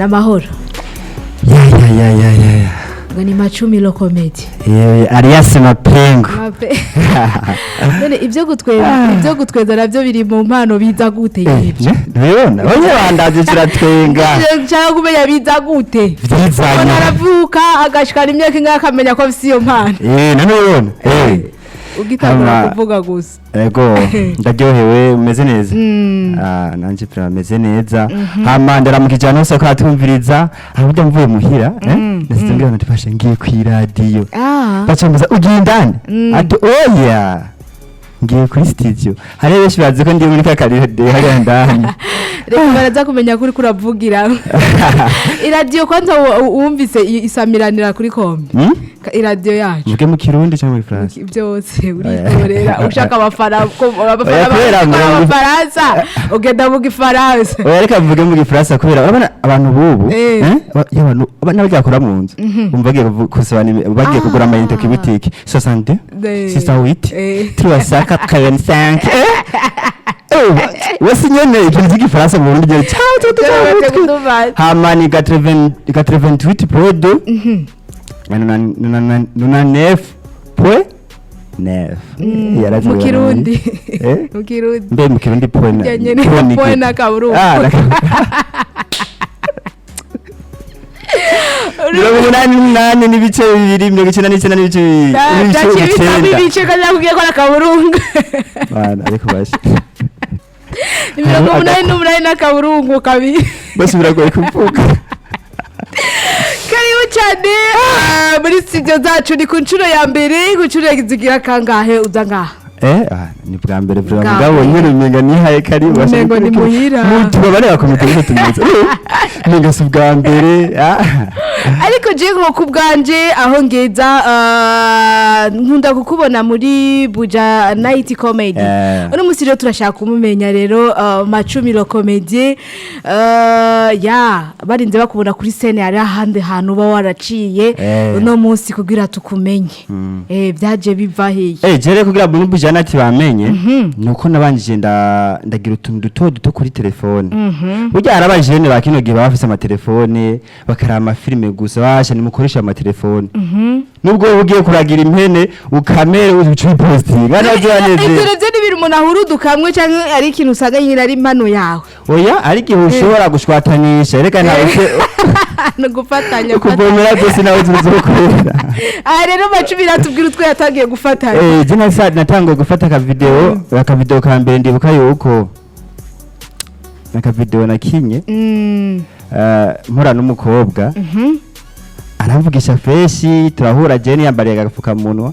N'amahoro? Ya ya ya ya ya ya. Ngo ni Macumi le comédien. Yewe, alias Mapengo. None ibyo gutwenza nabyo biri mu mpano, biza gute ibyo? Ntubibona bamwe bandaje kiratwenga. Nshaka kumenya biza gute. Vyizanye. Umuntu aravuka agashikana imyaka ingahe akamenya ko afise iyo mpano? None ubibona. Ugitangura kuvuga gusa. Ego, ndaryohewe, umeze neza. Ah, nanje pera meze neza. Hama ndaramukije ahantu hose ko atumviriza, aho mvuye muhira, nasize ngira ngo ndifashe ngiye kw'iradiyo. Bacambuza ugiye indani, ati oya, ngiye kuri studio. Hari benshi bazi ko ndi muri ka karire hariya ndani. Reka baraza kumenya ko uriko uravugira iradiyo. Kwanza wumvise isamiranira kuri kombe? Hmm? Iradiyo yacu. Mvuge mu Kirundi cyangwa mu Gifaransa? Byose uritorera, ushaka abafana ko abafana Oya, kubera bazi ko ari abafaransa, ugenda mu Gifaransa. Oya, reka mvuge mu Gifaransa, kubera urabona abantu bubu, iyo abantu n'abagiye bakora mu nzu bumva bagiye gusaba bagiye kugura ama unité ku butike 62 68 385. Wese nyene ikintu cy'Igifaransa mu Burundi nyene ciao ciao ciao. Hama ni 88.2, 99.9. Mu Kirundi? Eh? Mu Kirundi? Mbe mu Kirundi point Njye nyene point ni point gute? Na kaburungu. Ah, 88.2, 99.2, n'ibice Byaciye bitamo 9. ibice kandi nakubwiye ko ari akaburungu. Bana, ariko bashi Ni 88 n'akaburungu kabiri. Bose biragoye kuvuga. Karibu cyane muri studio zacu. Ni ku nshuro ya mbere, ku nshuro zigira kangahe uza ngaha? Ni bwa mbere vraiment. Bwa Mugabo mbere. nyine umenga nihaye karibu. Umengo ni muhira. Tubabarira komite niko tumeze. Umenga si ubwa mbere. Ariko je nko ku bwanje aho ngeza, nkunda kukubona muri Buja Night Comedy. Uno musi rero turashaka kumumenya rero, Macumi le comédien, ya barinze bakubona kuri scène, hari ahandi hantu uba waraciye. Uno munsi kugira tukumenye, byaje biva hehe? Jere kugira ngo Buja Night bamenye nuko nabanjije ndagira utuntu duto duto kuri telefone. Burya hari abajene ba kino gihe baba bafise amatelefone bakaraba amafilime gusa. Basha nimukoresha amatelefone, nubwo wowe ugiye kuragira impene ukamere uca uyipostinga nazo Ivyo banezera. navyo ni ibintu umuntu ahurudukamwe canke ari ikintu usanga nyine ari impano yawe? Oya, ari igihe ushobora gushwatanisha, reka ntawe No gufatanya. Kuvomera byose nawe tuzokorera. Aha rero Macumi ratubwira utwo yatangiye gufatanya. Je natanguye gufata akavideo ka mbere, ndibuka yuko akavideo nakinye mpura n'umukobwa, aramvugisha fresh, turahura, jeni yambariye agapfukamunwa.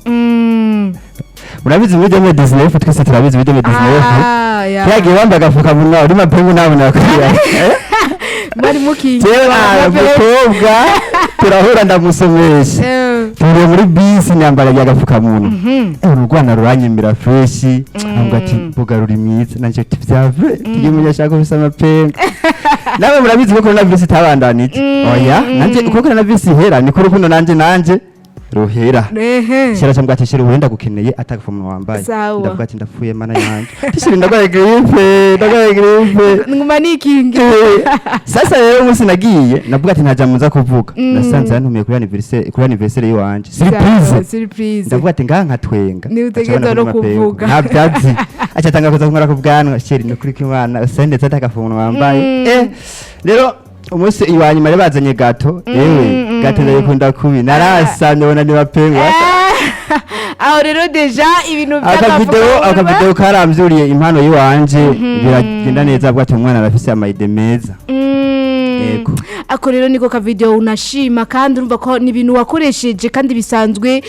Murabizi muri 2019, twese turabizi muri 2019. Ah, ya. Yagiye wambaye agapfukamunwa uri mapengu nawe nakwiye. Mwari mukingi. Jewe umukobwa turahura, ndamusomesha, turiye muri bisi, nyambara agapfukamunwa. Urugwana ruranyemera fresh, avuga ati mbuga ruri mwiza, nanje ati vyave tugiye mu ashaka gufisa amapengu. Nawe murabizi ko corona virus itabandanije. Oya, nanje uko corona virus ihera niko urukundo nanje ruhera. Shira cyangwa ati shira uburinda gukeneye atagapfukamunwa wambaye. Sawa. Ndavuga ati ndapfuye mana yanje, tishira ndagwaye grippe, ndagwaye grippe. Nguma nikingi. Sasa rero umunsi nagiye navuga ati ntaja muza kuvuga, nasanze yantumiye kuri anniversaire, kuri anniversaire yiwanje, surprise. Surprise. Ndavuga ati ngaha nkatwenga. Niba utegerezwa no kuvuga. Nta byatsi, aca atanga kuza kunkora ku bwanwa, chéri ni ukuri kw'Imana usa ndetse atagafumunwa wambaye. Rero umunsi iwa nyuma rero bazanye gâteau, yewe gâteau ndayikunda kubi, narasamye ubona ni mapengu. Aho rero déjà ibintu Akavideo by'agafukamunwa. Akavideo karamvyuriye impano yiwanje, biragenda neza, avuga ati umwana arafise ama idées meza. Yego. Ako rero niko ka video unashima, kandi urumva ko ni ibintu wakoresheje kandi bisanzwe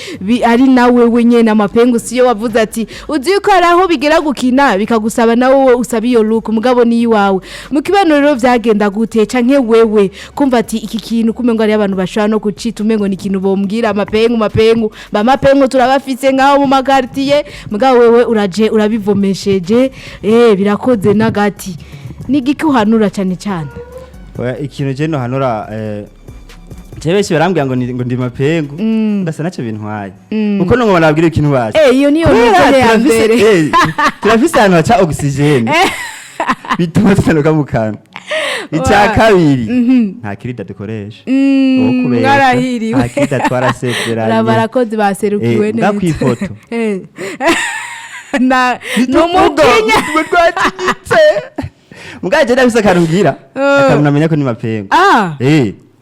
ari nawe wenyene amapengu, siyo wavuze ati uzi yuko hari aho bigera gukina bikagusaba nawe wowe usaba iyo look, mugabo ni iwawe. Mu kibano rero vyagenda gute, canke wewe kumva ati iki kintu kumengo ari abantu bashobora no kucita, umengo ni ikintu bombwira amapengu, mapengu ba mapengu turabafise ngaho mu makartier, mugabo wewe uraje urabivomesheje, birakoze n'agati. Ni igiki uhanura cyane cyane? Oya, ikintu je nohanura, je benshi barambwira ngo ndi mapengu, ndasa nacyo bintwaye kuko no nabwira ikintu bazi. Iyo niyo Kubera ntuze ya mbere. Turafise ahantu haca oxygène bituma tutanuka mu kanwa. Icya kabiri, nta kirida dukoresha. Uwo kubesha, Mwarahiriwe. Nta kirida, twarasezeranye. Raba, abakozi baserukiwe Nga neza. kw'ifoto. Na numujinya. Rwatinyitse mugabo ndafise akantu ngira, akantu namenya ko ni mapengo.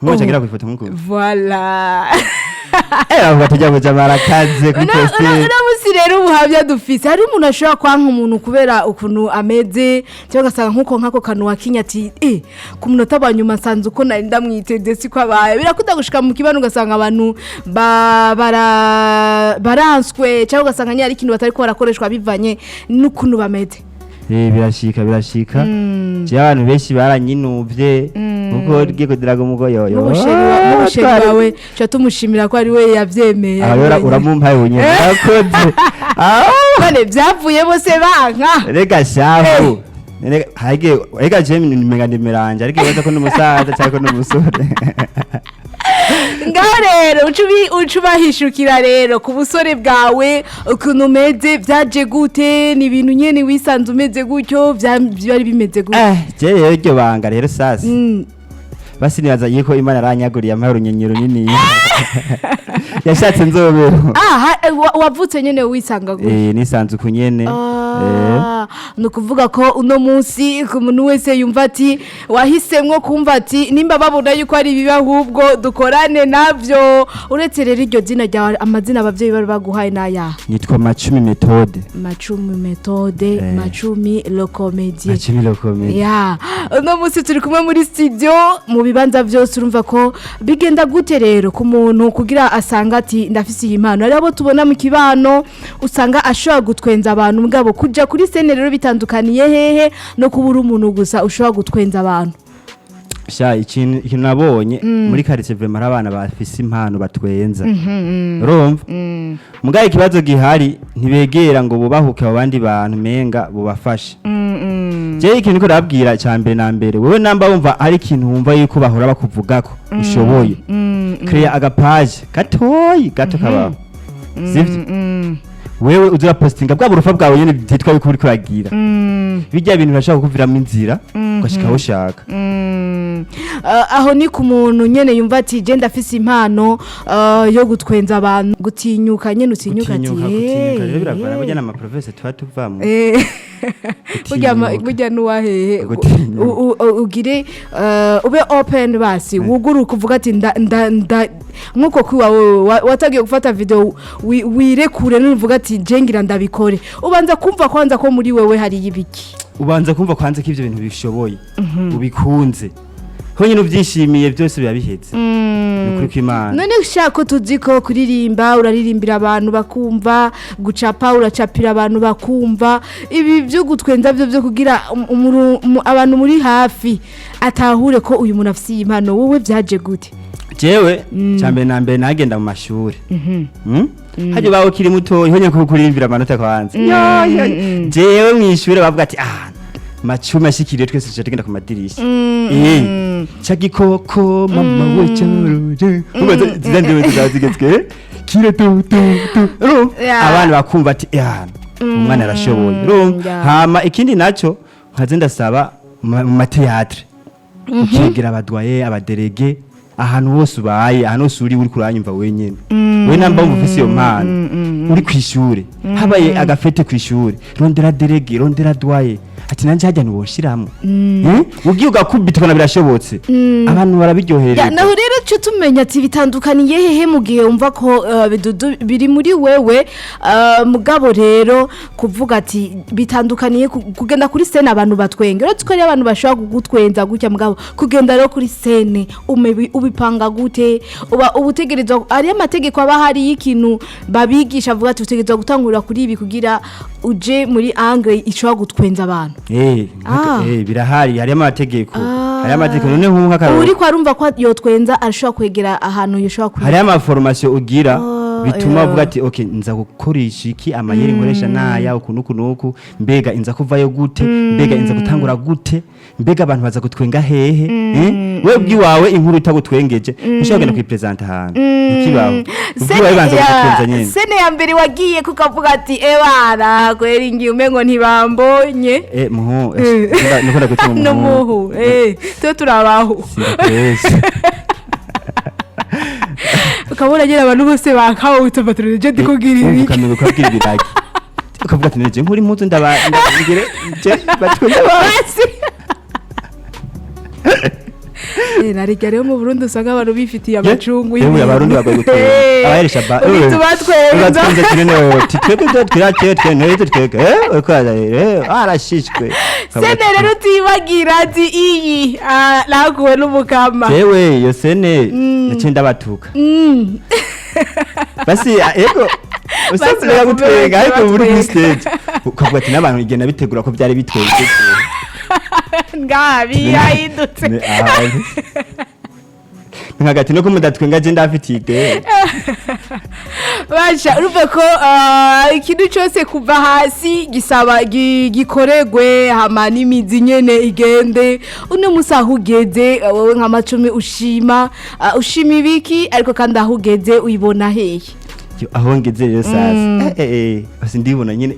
Nkuko ngira kw'ifoto nkuko. Voilà. Avuga tujya kuja barakaze kuri poste. Uno musi rero ubuhamya dufise, hari umuntu ashobora kwanka umuntu kubera ukuntu ameze, cyangwa ugasanga nkuko nk'ako kantu wakinya ati ku munota wa nyuma nsanze uko nari ndamwiteze siko abaye. Birakunda gushika mu kibano ugasanga abantu baranswe, cyangwa ugasanga nyine hari ikintu batari ko barakoreshwa bivanye n'ukuntu bameze. Birashika, birashika. Je abantu benshi baranyinuvye kuko rigiye kudiraga umugoyoyo. N'ubusheri wawe tuba tumushimira ko ari we yavyemeye. Aha rero uramumpaye ubunyene, urakoze. Ah! None byavuye bose banka. Rega shahu. Rega hage, rega je nimenga ndimeranje, ariko ibaza ko n'umusaza cyangwa ko n'umusore. Ngaho rero uca ubahishukira rero ku busore bwawe ukuntu umeze. Byaje gute? Ni ibintu nyene wisanze umeze gutyo? Byari bimeze gute? Je rero iryo banga rero sasa, basi nibaza yuko Imana aranyaguriye amahoro urunyenye runini yashatse nzobeho. Ah, wavutse nyene wisanga gutyo? Nisanze uku nyene. Ah, ni ukuvuga ko uno munsi ku muntu wese yumva ati wahisemwo kumva ati nimba babona yuko ari bibi ahubwo dukorane navyo. Uretse rero iryo zina ryawe, amazina abavyeyi bari baguhaye n'ayaha? Nitwa Macumi Methode. Macumi Methode. Macumi le comédien. Macumi le comédien. Ya, uno munsi turi kumwe muri studio mu bibanza byose. Urumva ko bigenda gute rero ku muntu kugira asanga ati ndafise iyi mpano? Hari abo tubona mu kibano usanga ashobora gutwenza abantu, mugabo kuja kuri scène rero bitandukaniye hehe no kubura umuntu gusa ushobora gutwenza abantu? Sha, ikintu nabonye muri quartier vraiment, hari abana bafise impano batwenza, urumva? Mugabo ikibazo gihari, ntibegera ngo bubahuke abo bandi bantu menga bubafashe. Jewe ikintu niko ndababwira, cya mbere na mbere, wewe namba wumva ari ikintu wumva yuko bahora bakuvugako ushoboye, créer agapaje gatoyi gato kabaho, sivyo? Wewe uza urapostinga bwa burufa bwawe nyene byitwa yuko uriko uragira bijya bintu, birashobora kukuviramo inzira ugashika aho ushaka. Aho ni ku muntu nyene yumva ati je ndafise impano yo gutwenza abantu, gutinyuka nyene, utinyuka ati Gutinyuka rero biravana burya n'amaprofese tuba tuvamo. Burya Gutinyuka. Burya nuwahehe? Gutinyuka. Ugire ube open, basi wuguruke uvuga ati nda nda nda nkuko kwiwawe watagiye gufata video, wirekure nuvuga ati je ngira ndabikore. Ubanza kumva kwanza ko muri wewe hari ibiki? Ubanza kumva kwanza ko ivyo bintu bishoboye, ubikunze honyine, ubyishimiye, byose biba bihetse. Ni ukuri kw'Imana. None ushaka ko tuzi ko kuririmba uraririmbira abantu bakumva, gucapa uracapira abantu bakumva, ibi byo gutwenza byo kugira abantu muri hafi atahure ko uyu muntu afise iyi mpano, wowe byaje gute? Jewe cya mbere na mbere nagenda mu mashuri. Hajya ubaho ukiri muto honyine ko kuririmbira amanota kwanza. Yo, yo. Jewe mu ishuri bavuga ati Macumi ashikiriye, twese tuca tugenda ku madirisha. Ca gikoko mama we cyorore, ubaze ziriya ndimi zaba zigezwe kire tu tu tu. Urumva? Abana bakumva ati ya umwana arashoboye, urumva? Hama ikindi naco nkaze ndasaba mu ma théâtre, ukegera abadoyen, abadélégués, ahantu hose ubaye, ahantu hose uri kuranyumva wenyene, we namba wumva ufise iyo mpano uri kw'ishure, habaye agafête kw'ishure, rondera délégué, rondera doyen, ati nanje hajya ntiwoshiramwo. Ugiye ugakubita ukabona birashobotse, abantu barabiryohererwa. Ya, naho rero cyo tumenya ati bitandukaniye hehe mu gihe wumva ko bidudu biri muri wewe, mugabo rero kuvuga ati bitandukaniye kugenda kuri scène abantu batwenge, uretse ko ari abantu bashobora kugutwenza gutya, mugabo kugenda rero kuri scène ubipanga gute? Uba ubutegerezwa, ari amategeko aba hari y'ikintu babigisha avuga ati utegerezwa gutangurira kuri ibi kugira uje muri angle ishobora gutwenza abantu? Birahari, hariyo amategeko, hariyo amategeko. None nk'ubu nk'akarorero, Uri ko arumva ko yotwenza arashobora kwegera ahantu yoshobora kwiga. Hariyo amaformation ugira. Bituma avuga ati: "Okay, nza gukoresha iki? Amayeri nkoresha naya uku nuku nuku. Mbega inza kuvayo gute? Mbega inza gutangura gute? Mbega abantu baza gutwenga hehe?" Eh? Wewe ubwiwawe inkuru itagutwengeje, ntushobora kugenda kuyipresenta ahantu, ntikibaho. Ubwiwawe banza gutwenza nyene. Scène ya mbere wagiye kukavuga ati: "Ebana, kweri ngiye umengo ntibambonye." Eh, muhu nukunda gutuma. N'umuhu, twe turabaho. Sindakubesha. Ukabona nyine abantu bose bakawutse, baturije ndikubwira Wumva ibi. ukamenya ukabwira ibiragi, ukavuga ati: "Neje nkuri impuzu, ndaba ndabigire je batwenga basi." Basi. Narijya rero mu Burundi usanga abantu bifitiye amacungu. Yewe, abarundi bagoye gutwenga. Abaheresha ba Uhita ubatwenza. Ubatwenza kinene wewe. Titwebwe byo twirakiye, twe ntwe twebwe uriko arashishwe. Scène rero utibagira ati: "Iyi nakuwe n'umukama." Jewe iyo scène naciye ndabatuka. Basi ego Basi. Usabye gutwenga, ariko muri kuri batwenga. stage ukavuga ati n'abantu igenda bitegura ko byari bitwenze. Ngabi yahindutse. Nkagati no kumudatwenga, je ndafitiye idée. Basha, urumva ko ikintu cyose kuva hasi gisaba gikoregwe hama n'imizi nyene igende. Uno musi aho ugeze, wowe nk'amacumi ushima, ushima ibiki? Ariko kandi aho ugeze uyibona hehe? Yo, aho ngeze rero sasa, basi ndibona nyine,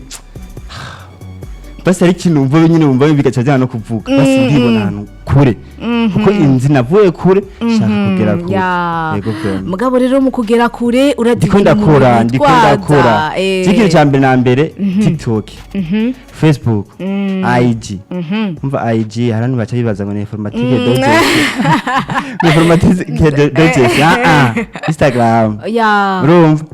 basi ari ikintu wumva nyine, wumva bigaca byanga no kuvuga. Basi ndibona ahantu kure, kuko inzi navuye kure, shaka kugera kure. Yego, vraiment. Mugabo rero mu kugera kure Ndiko ndakora, ndiko ndakora. Ikintu cya mbere na mbere, TikTok, Facebook, IG. Umva, IG hari abantu baca bibaza ngo ni informatique dojes, ni informatique dojes. Ah, Instagram, urumva,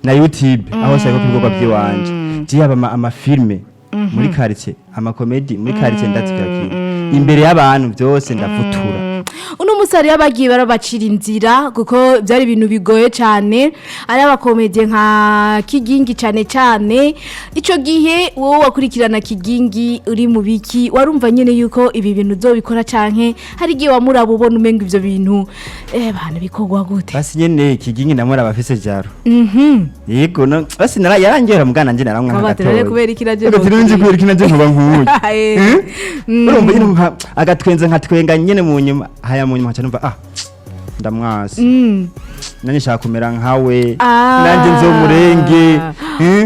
na YouTube, aho hose hariko ibikorwa by'iwanje. Je yaba amafilme muri quartier, amakomedi muri quartier, ndazikakira imbere y'abantu, byose ndafutura. Uno musi hariyo abagiye barabacira inzira, kuko byari ibintu bigoye cyane, ari abakomediye nka Kigingi cyane cyane. Icyo gihe wowe wakurikirana Kigingi uri mu biki? Warumva nyine yuko ibi bintu uzobikora, canke hari igihe wamuraba ubona umenga ivyo bintu bantu bikorwa gute? Basi nyene Kigingi ndamura abafise jaro. Yego, no basi nara yarangera mugana nje naramwa. Nkaba rero kubera iki naje Ego tinunje kubera iki naje nkuba nkuye? Urumva nyine agatwenza nkatwenga nyene, mu nyuma haya, mu nyuma nkaca numva ndamwasi. Nanjye nshaka kumera nkawe. Nanjye nzomurenge.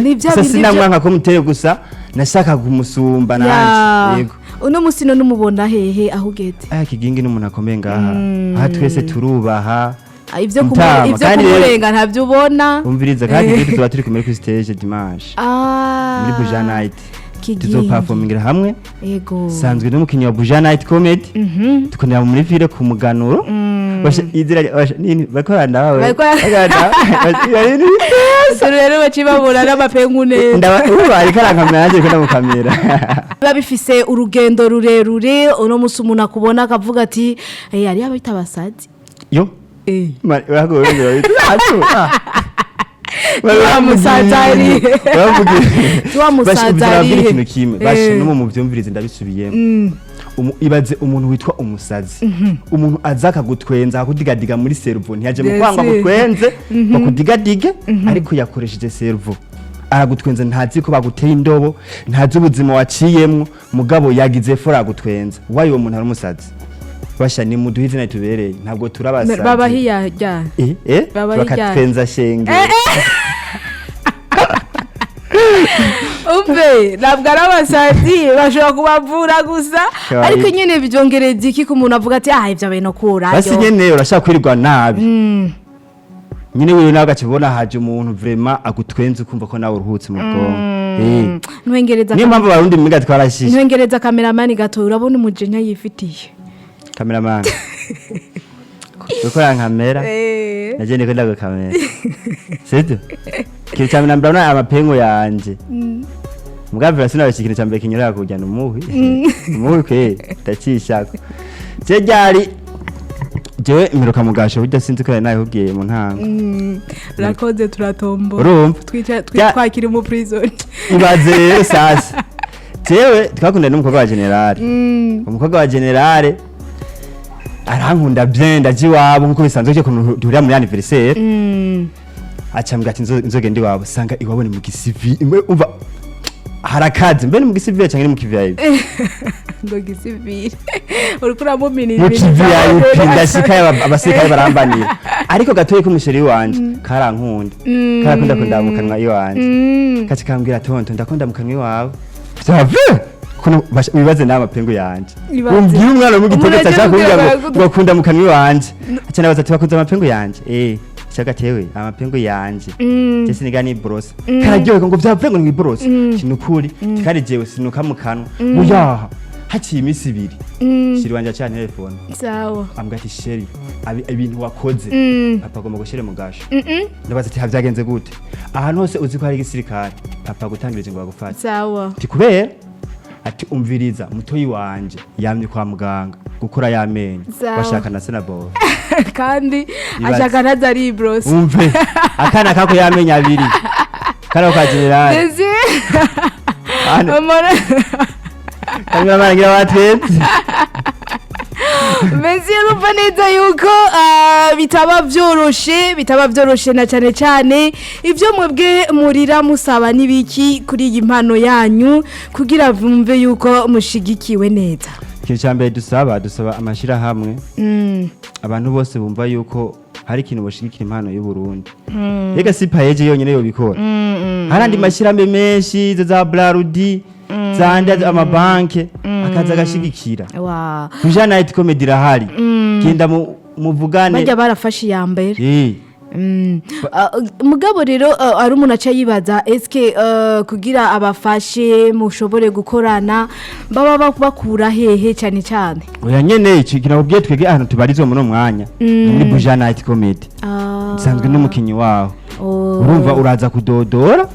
Ni bya Gusa bindi sinamwanka ko muteye, gusa nashaka kumusumba nanjye, yego. Uno musi none umubona hehe aho ugeze? Aya, Kigingi ni umuntu akomeye ngaha, aha twese turubaha. Ibyo Mutama, ibyo kandi rero- kumurenga ntabyo ubona. Umviriza, kandi rero tuba turi kumwe kuri stage dimanche muri Buja Night. Kigingi. Tuzoperformingira hamwe. Sanzwe n'umukinnyi wa Buja Night Comedy, tukonera muri ville ku muganuro. Basha izira basha nini bakorana bawe. Bakorana. Turi rero bakibabura n'amapengu neza. Ndaba ubu ariko arankamera, nanjye ko ndamukamera. Biba bifise urugendo rurerure. Uno musi umuntu akubona akavuga ati: "Eh, hariyo abita abasazi." Yo. Wa musaza ari. Wa musaza ari. Ikintu kimwe basha no mu muvyumvirize, ndabisubiyemo. Ibaze umuntu witwa umusazi, umuntu aza akagutwenza, akakudigadiga muri cerveau. Ntiyaje mu kwanga gutwenze bakudigadige, ariko yakoresheje cerveau aragutwenza. Ntazi ko baguteye indobo, ntazi ubuzima waciyemwo, mugabo yagize fora agutwenza. Wayo uwo muntu ari umusazi? Basha ni muduhe izina tubereye, ntabwo turabasazi. Baba hiyajya. Baba hirya. Bakatwenza shenge. Umve, ntabwo ari abasazi, bashobora kubavura gusa. Kawaii. Ariko nyine byongereza iki ku muntu avuga ati: "Ah, ibyo bintu kura." Basi nyene urashaka kwirirwa nabi nyine, wewe nawe ugaca ubona haje umuntu vraiment agutwenza, ukumva ko nawe uruhutse mu bwonko. Ntwengereza. Niyo mpamvu abarundi mwiga twarashishe. Ntwengereza cameraman gato, urabona umujinya yifitiye. Cameraman, uko yankamera, naje ndiko ndagukamera, sibyo? Ikintu cya mbere mbona amapengu yanje mugavira, sinabeshya, ikintu cya mbere kinyurera kujyana umuhwi, umuhwi kwe ndacishaka. Je ryari jewe mperuka mugasho burya, sinzi ko yari nabikubwiye mu ntango. Urakoze, turatombora. Urumva? Twakira mu prison. Ibaze rero sasa, jewe twakundana n'umukobwa wa generale. Umukobwa wa generale arankunda bien, ndaje iwabo nkuko bisanzwe, cyo kuntu duhurira muri anniversaire. Acambwira ati nzogenda iwabo, sanga iwabo ni mu gisivi imwe, umva harakaze, mbe ni mu gisivile canke ni mu kiVIP? Ngo gisivile, uriko uramuminira Mu ibintu kiVIP. byawe. Ndashikayo, abasirikare barambanira, ariko gatoyi k'umuchéri wanje karankunda, karakunda kundamukanwa iwanje. Kaca kambwira: "Tonto, ndakunda mu kanwa iwawe." Vyave kuno wibaze nawe amapengu yanje. Ibaze. Umbwira umwana wo mu Umuntu gitego aje ashaka kumbwira kubwira ngo akunda mu kanwa iwanje. Aca nabaza ati: "Bakunze amapengu yanje?" Shaka tewe amapengu yanje, je siniga ni brosse. Kararyoherwa ngo vyave ngo ni brosse kinukuri, kandi jewe sinuka mu kanwa uyaha. Haciye iminsi 2, chéri wanje acana telefone. Ambwira ati: "Chéri, ibintu wakoze, papa agomba gushyira mu gasho." Ndabaza ati: "Vyagenze gute?" "Ahantu hose uzi ko hari igisirikare, papa agutangirije ngo bagufate." Ati: "Kubera?" Ati: "Umviriza, mutoyi wanje yamye kwa muganga gukora y'amenyo." Bashaka na senaboro. Kandi Ibaze. ashaka ntazari brosse. Umve akana kako y'amenyo abiri kariho ka generali. Ndetse Hano kamera ngira batwetse. Mbese urumva neza yuko bitaba byoroshe na cyane cyane ibyo mwebwe murira musaba n'ibiki kuri iyi mpano yanyu kugira bumve yuko mushigikiwe neza? Ikintu cya mbere dusaba amashyirahamwe, abantu bose bumva yuko hari ikintu bashigikira impano y'u Burundi. Rega si PAEEJ yonyine yobikora, hari andi mashyirahamwe menshi, izo za Brarudi, zandi amabanke akaza agashigikira. Kuja Night Comedy irahari, genda muvugane. Bajya barafashe iya mbere. Mugabo rero ari umuntu aca yibaza: eske kugira abafashe mushobore gukorana baba bakura hehe cyane cyane? Oya nyene, ico kinakubwiye, twebwe ahantu tubarizwa muri uno mwanya ni muri Buja Night Comedy. Nsanzwe n'umukinyi waho. Urumva uraza kudodora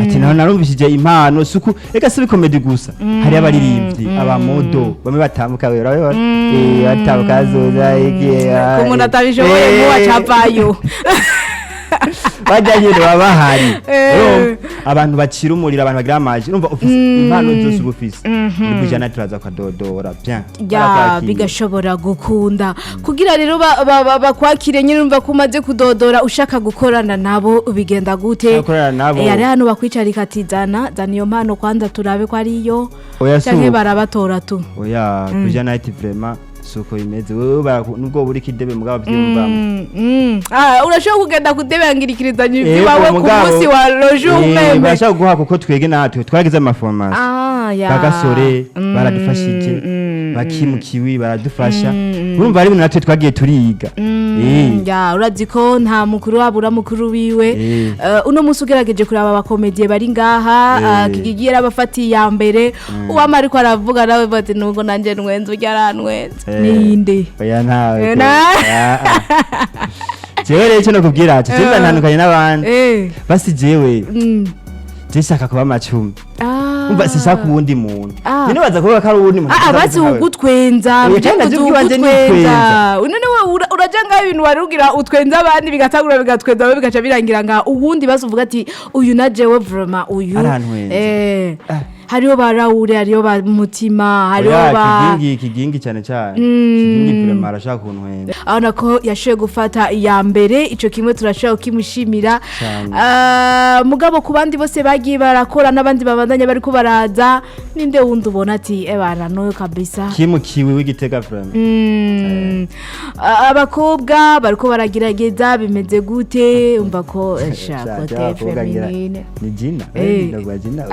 ati: "Naho narumvishije impano." Suku reka si comedy gusa, hari abaririmbyi, abamodo bamwe batambuka, we urabibona, batambuka zoza iki. Ku muntu atabishoboye nk'uwo acavayo. Bajya nyene baba bahari. Urumva, abantu bacira umuriro, abantu bagira amaji, urumva ufise impano zose uba ufise muri Buja Night, turaza ukadodora bien. Ya. Barakwakira. Bigashobora gukunda kugira rero bakwakire nyine. Urumva ko umaze kudodora, ushaka gukorana nabo bigenda gute? Gukorana nabo. Hari hano bakwicarika ati: "Zana zana iyo mpano kwanza turabe ko ariyo," Oya, canke suko. barabatora tu? Oya, Buja Night vraiment suko imeze. Wewe nubwo buri kidebe mugabo byumvamo. Urashobora kugenda kudebangirikirizanya iby'iwawe ku munsi wa rojo umeme. Barashaka guha kuko twege natwe twagize amaformation. Bagasore baradufashije, bakimukiwi baradufasha. Urumva hari ibintu natwe twagiye turiga. Ya, urazi ko nta mukuru wabura mukuru wiwe. Uno munsi ugerageje kuraba abakomediye bari ngaha, Kigigi yarabafatiye iya mbere. Uwama ariko aravuga nawe bati: "Nubwo nanjye nwenze, ujya arantwenze." Ninde? Oya, ntawe. Ah, ah. Jewe rero icyo nakubwira cyo jewe ntandukanye n'abandi. Basi jewe je shaka kuba amacumi. Umva, sishaka uwundi muntu. Nyine baza kuvuga ko ari uwundi muntu. Ah, bazi ugutwenza. Oya, kandi navyo ubwiwanje ni Ugutwenza none we uraja ngaho ibintu wari ugira utwenza abandi bigatangura bigatwenza wowe bigaca birangira nga uwundi. Basi uvuga ati: "Uyu na jewe vraiment uyu." Arantwenza. Ah. Hariho ba Raoul, hariho ba Mutima, hariho Oya, ba Kigingi, Kigingi cyane cyane. Kigingi vraiment arashaka kuntwenza. Abona ko yashoboye gufata iya mbere, ico kimwe turashobora kukimushimira. Cyane. Mugabo ku bandi bose bagiye barakora n'abandi babandanya bariko baraza, ninde wundi ubona ati: "Ebana n'uyu kabisa"? Kimukiwi w'Igitega vraiment. Abakobwa bariko baragerageza, bimeze gute? Umva ko sha côté Abakobwa ngira- féminine. Ni Gina. Ndagwa Gina.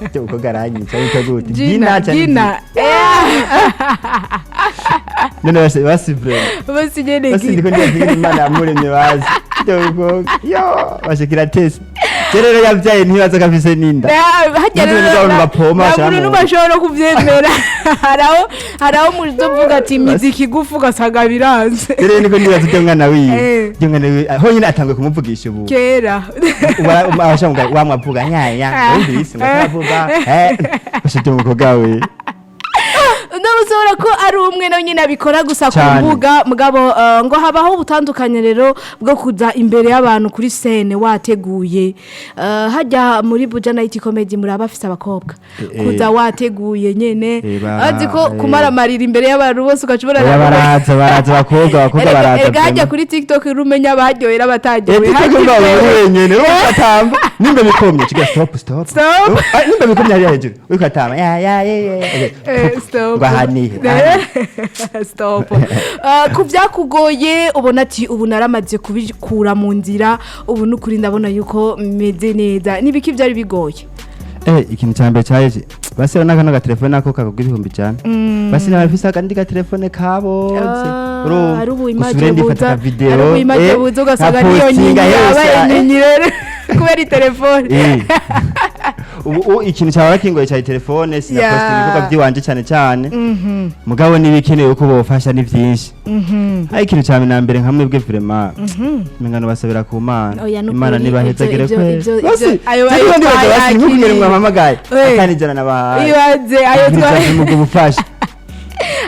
Uko garanyica wita gute? Gina. Canke? Gina. None basi basi vraiment. Bose nyene. Basi ndiko ndiyagira Imana yamuremye bazi. Ibyo yo bashikira test. Je rero yavyaye ntibaza ko afise n'inda. Hajya Maze rero nibwo abantu bapoma nta bashira muntu mu n'umwe ashobora no kuvyemera. Haraho muzovuga ati imiziki igufu ugasanga biranze. Rero niko ndibaza ibyo mwana wiwe. Ibyo mwana wiwe honyine atanguye kumuvugisha ubu. Kera. Abasha wamwavuga nyaya wumvise ngo atavuga basha ibyo mukobwa we. Ushobora ko ari umwe nawe nyine abikora gusa ku Cyane. mbuga, mugabo ngo habaho ubutandukanye rero bwo kuza imbere y'abantu kuri scène wateguye. Hajya muri Buja Night Comedy muri abafise abakobwa, kuza wateguye nyene, azi ko kumaramarira imbere y'abantu bose ugaca ubona Oya, baraza abakobwa baraza. Erega hajya Vraiment. kuri TikTok urumenya abaryohera abataryohewe. TikTok Hajya mba imbere. uri wenyene, urumva atamba nimba bikomye kiga stop, stop. Stop. Oh, nimba bikomye hariya hejuru uriko atamba ya ya ya ya. Stop. Ngo ahanihe. Stop. Ku byakugoye ubona ati ubu naramaze kubikura mu nzira, ubu n'ukuri ndabona yuko meze neza, nibiki byari bigoye? Ikintu cya mbere cyaje basi urabona kano gatelefone nako kagugwa 100,000, basi nabafise akandi gatelefone kabotse. Ah, Urumva ari ubu gusubira image ndifata buza aka video, ari ubu image buza ugasanga niyo nyinyi nkapostinga yabaye yose, nyinyi rero kubera itelefone. Ubu ikintu cyaba kingoye cyari telefone, sinapostinga ibikorwa by'iwanje cyane cyane, mugabo n'ibikenewe ko bofasha ni byinshi. Hari ikintu cya na mbere nka mwebwe, vraiment mengano basabira ku Mana. Oya, nukuri, Imana nibahezagire ivyo- kwe. Basi, ayo jewe ndibaza basi twayakiriye. ntimugire mwampamagaye akanijana nabahaye. Ibaze ayo twa Ubwo bufasha.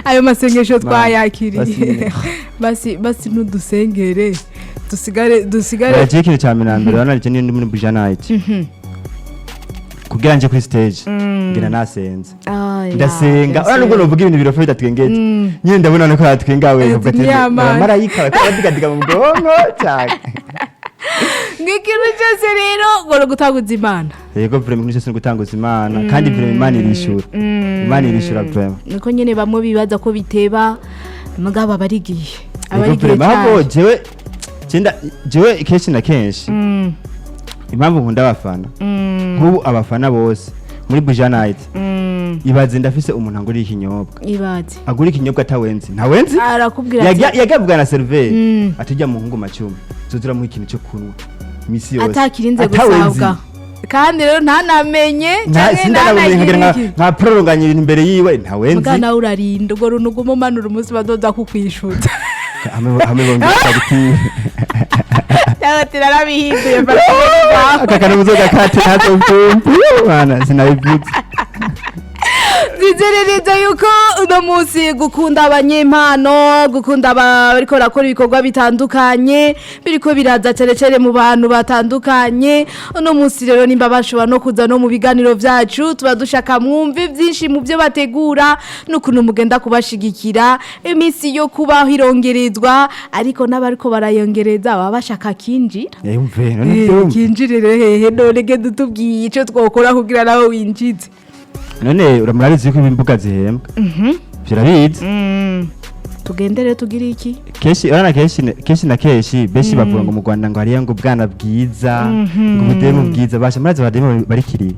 Ayo masengesho Basi twayakiriye. nyine. Basi ntudusengere dusigare. Oya, jewe ikintu cya mbere na mbere urabona je ndi muri Buja Night, kugira nje kuri stage ngira nasenze. Ah, ya, Ndasenga. Urabona nubwo novuga ibintu birofa bidatwengeje nyine, ndabona ko yatwengawe nkavuga ati Ni amazi. marayika bariko baradigadiga mu bwonko cyane. Ng'ikintu cyose rero ngo ni ugutaguza Imana. Yego, vraiment, ikintu cyose ni ugutanguza Imana, kandi vraiment Imana irishura, Imana irishura vraiment. Niko nyine bamwe bibaza ko biteba, mugabo aba ari igihe, aba ari Yego, igihe vraiment, ahubwo cyane. jewe cyenda jewe kenshi na kenshi impamvu nkunda abafana, nk'ubu abafana bose muri Buja Night, ibaze ndafise umuntu angurira ikinyobwa, Ibaze. agura ikinyobwa atawenzi, ntawenzi. Arakubwira ati Yagabwa na serveur atujya mu muhungu macumi tuzuramuha ikintu cyo kunywa misi yose atakirinze Atawenzi. gusabwa, kandi rero ntanamenye canke Sindanamenye nkagira ntanagire iki. nka prolonganya ibintu imbere yiwe, ntawenzi. Muga nawe urarinda urwo runtu uguma umanura, umunsi bazoza kukwishutsa. Hamwe bongera fagitire. Cyangwa ati narabihinduye. Aka kantu muzoga kate ntazovyumva mana sinabivuze. Nizere yuko uno munsi gukunda abanyempano, gukunda abariko barakora ibikorwa bitandukanye biriko biraza cyane cyane mu bantu batandukanye. Uno munsi rero nimba bashobora no kuza no mu biganiro byacu, tuba dushaka mwumve byinshi mu byo bategura n'ukuntu mugenda kubashigikira. Iminsi yo kubaho irongerezwa, ariko n'abariko barayongereza baba bashaka kinjira. Yumve none byumve. Kinjirire hehe none? Genda utubwiye icyo twokora kugira nawe winjize. None uramurabizi yuko imbuga zihembwa, urabizi? Tugende rero tugire iki? Kenshi urabona kenshi na kenshi benshi bavuga ngo mu Rwanda ngo hariyo ngo ubwana bwiza, ngo ubudemu bwiza. Basha murazi abademu bari kiriri,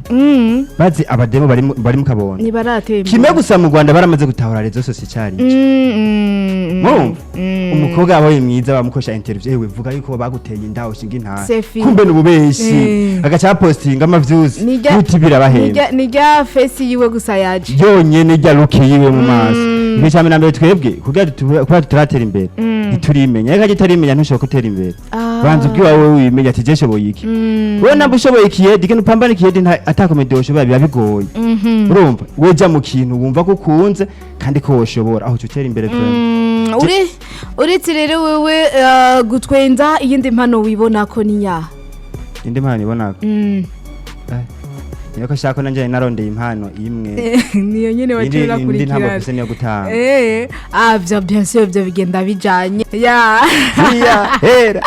bazi abademu bari mu Kabondo. Ntibaratemba. Kimwe gusa, mu Rwanda baramaze gutahura réseaux sociaux cyari ico. Murumva umukobwa wabaye mwiza bamukoresha interview: "Ewe, vuga yuko baguteye inda ushinga intara." Sefi. Kumbe n'ububeshi. Agaca postinga ama views yuti birabahemba. Nijya face yiwe gusa yaje. Yonyene rya look yiwe mu maso. Igihe cya mbere na mbere twebwe kugira kuba tutaratera imbere ntiturimenya. Reka utarimenya ntushobora gutera imbere. Banza ubwiwawe wimenya ati je nshoboye iki. Wowe namba ushoboye ikiyedi, genda upambane ikiyedi. Ata comedy woshobora biba bigoye. Urumva weja mu kintu wumva ko ukunze kandi ko woshobora, aho uca utera imbere vraiment. Uretse rero wewe gutwenza, iyindi mpano wibona ko ni nyaha? Indi mpano ibona niyo ko shaka ko nanje narondeye impano imwe. Niyo nyene indi waciye indi ntabwo urakurikirana. mfise niyo gutanga. Ah, vyo bien sûr, vyo bigenda bijanye ya. Iya, hera.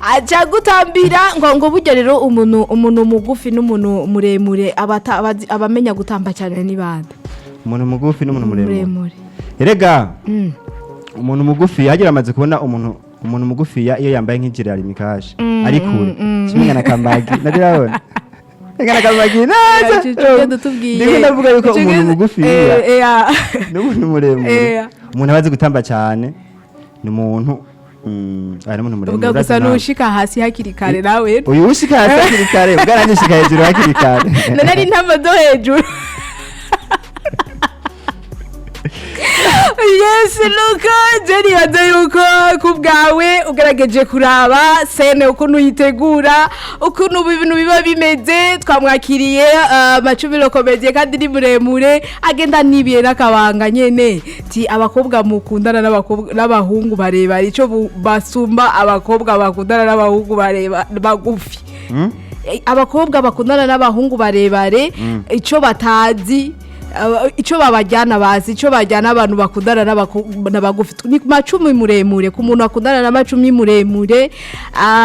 Aca gutambira ngo burya rero umuntu mugufi n'umuntu muremure abamenya gutamba cyane ni bande? Umuntu mugufi n'umuntu muremure? Muremure. Erega umuntu mugufi hagira amaze kubona umuntu mugufi iyo yambaye nk'ijire ya rimikaje ari kure kimwe na kambagi nabirabona. Reka na kambagi neza. Ugenda utubwiye. Ndiko ndavuga yuko umuntu mugufi n'umuntu muremure, umuntu abazi gutamba cyane ni umuntu ari umuntu muremure. Ubwo gusa Urazi nawe. nushika hasi hakiri kare nawe. Uyu ushika hasi hakiri kare, ubwo nanjye nshika hejuru hakiri kare. None ari intama zo hejuru. Yes, nuko je nibaza yuko ku bwawe ugerageje kuraba scène ukuntu uyitegura, ukuntu ibintu biba bimeze. Twamwakiriye Macumi Comédien, kandi ni muremure, agenda nibiye n'akabanga nyene ti abakobwa mukundana n'abakobwa n'abahungu barebare ico basumba abakobwa bakundana n'abahungu bareba bagufi. Abakobwa bakundana n'abahungu barebare ico batazi, ico babajyana bazi, ico bajyana abantu bakundana n'abagufi ni Macumi muremure. Ku muntu akundana na Macumi muremure,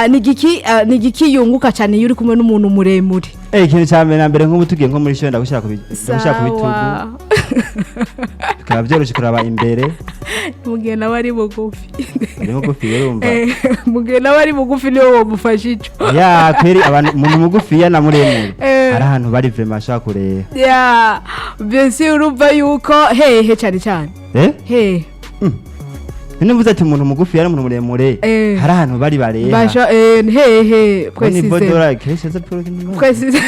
ni igiki yunguka cyane iyo uri kumwe n'umuntu muremure? Ikintu cya mbere na mbere, nk'ubu tugiye nko muri show, ndagushyira ku bitugu, bikaba byoroshye kuraba imbere. Mu gihe nawe ari bugufi? Ari mugufi, urumva. Mu gihe nawe ari bugufi niwe wamufasha ico. Ya kweri, abantu umuntu mugufiya na muremure hari ahantu bari vraiment ashaka kureba. Ya, mbese urumva yuko hehe cyane cyane? Hehe? None mvuze ati umuntu mugufi yari umuntu muremure, hari ahantu bari bareha. Basha hehe? Ni Précise. bodora kenshi za puro. Précise.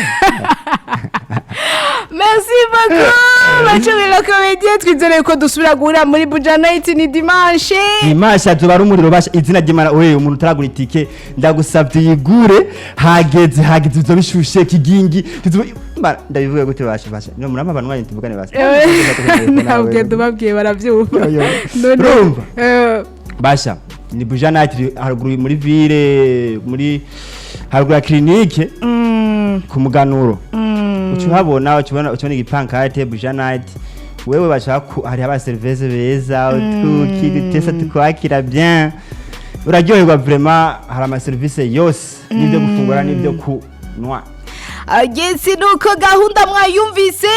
Merci beaucoup, Macumi la Comédien. Twizere ko dusubira guhurira muri Buja Night, ni dimanche. Imasha tuba ari umuriro basha, izina ry'Imana. Wewe umuntu utaragura itike, ndagusabye yigure, hageze hageze, bizo bishushe kigingi ndabivuga gute basha? Basha no murama abantu mwanyu tuvugane basha. Ntabwo ndubabwiye, barabyumva. Yo, yo. None Urumva? Basha ni Buja Night, haruguru muri ville, muri haruguru ya clinique, ku muganuro uca uhabona, uca ubona igipancarte Buja Night. Wewe bashaka hari aba service beza, utuki dutesa tukwakira bien, uraryoherwa vraiment. Hari ama service yose, n'ibyo gufungura n'ibyo kunywa. Agesi, nuko gahunda mwayumvise.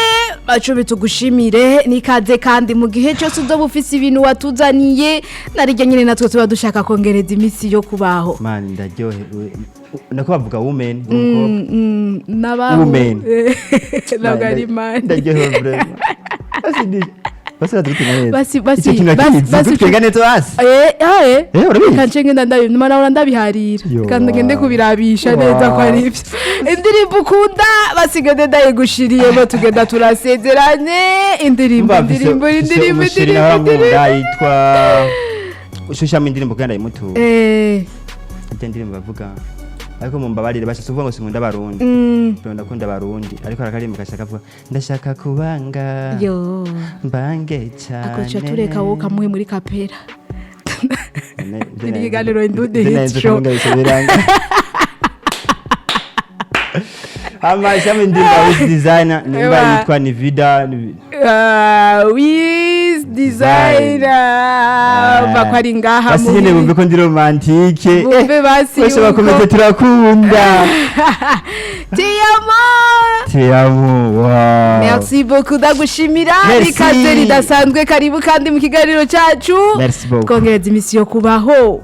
Macumi, tugushimire nikaze, kandi mu gihe cyose uzoba ufise ibintu watuzaniye, narijya nyine natwe tuba dushaka kongereza iminsi yo kubaho. Man, ndaryohewe, nako bavuga women, umukobwa. N'abaho. Women. Ntabwo ari man. Ndaryohewe vraiment. Basi basi natwe neza. Basi Icyo kintu nakizi, dutwenga neza basi. Urabizi? Kance ngenda ndabi nahora ndabiharira. Yo, kandi ngende wow. kubirabisha neza ko ari ibyo. Indirimbo ukunda basigade ndayigushiriyemo, tugenda turasezeranye indirimbo. Umva, Indirimbo, mfise indirimbo, umusheri indirimbo, nawe indirimbo. ankunda yitwa ushushamo indirimbo kandi ndayimutura. Ibyo ndirimbo bavuga, ariko mumbabarire basha, uvuga ngo sinkunda abarundi. Pero ndakunda abarundi, ariko hari akarimbo gashaka kuvuga ndashaka kubanga Yo. mbange cyane. Akoca tureka wowe kamuhe muri kapera. Ni ikiganiro Indundi Hit Show. Hama shama indirimbo ya Wiz Designer nimba Ewa. yitwa Nivida Wiz Designer bako ari ngaha. Basi nyine bumve ko ndi romantique. Bumve basi Bose yuko- bakomeze, turakunda. Tiyamo. Tiyamo, wow. Merci beaucoup, ndagushimira. Merci. Ikaze ridasanzwe, karibu kandi mu kiganiro cyacu. Merci beaucoup. Twongereza imisi yo kubaho. Wow.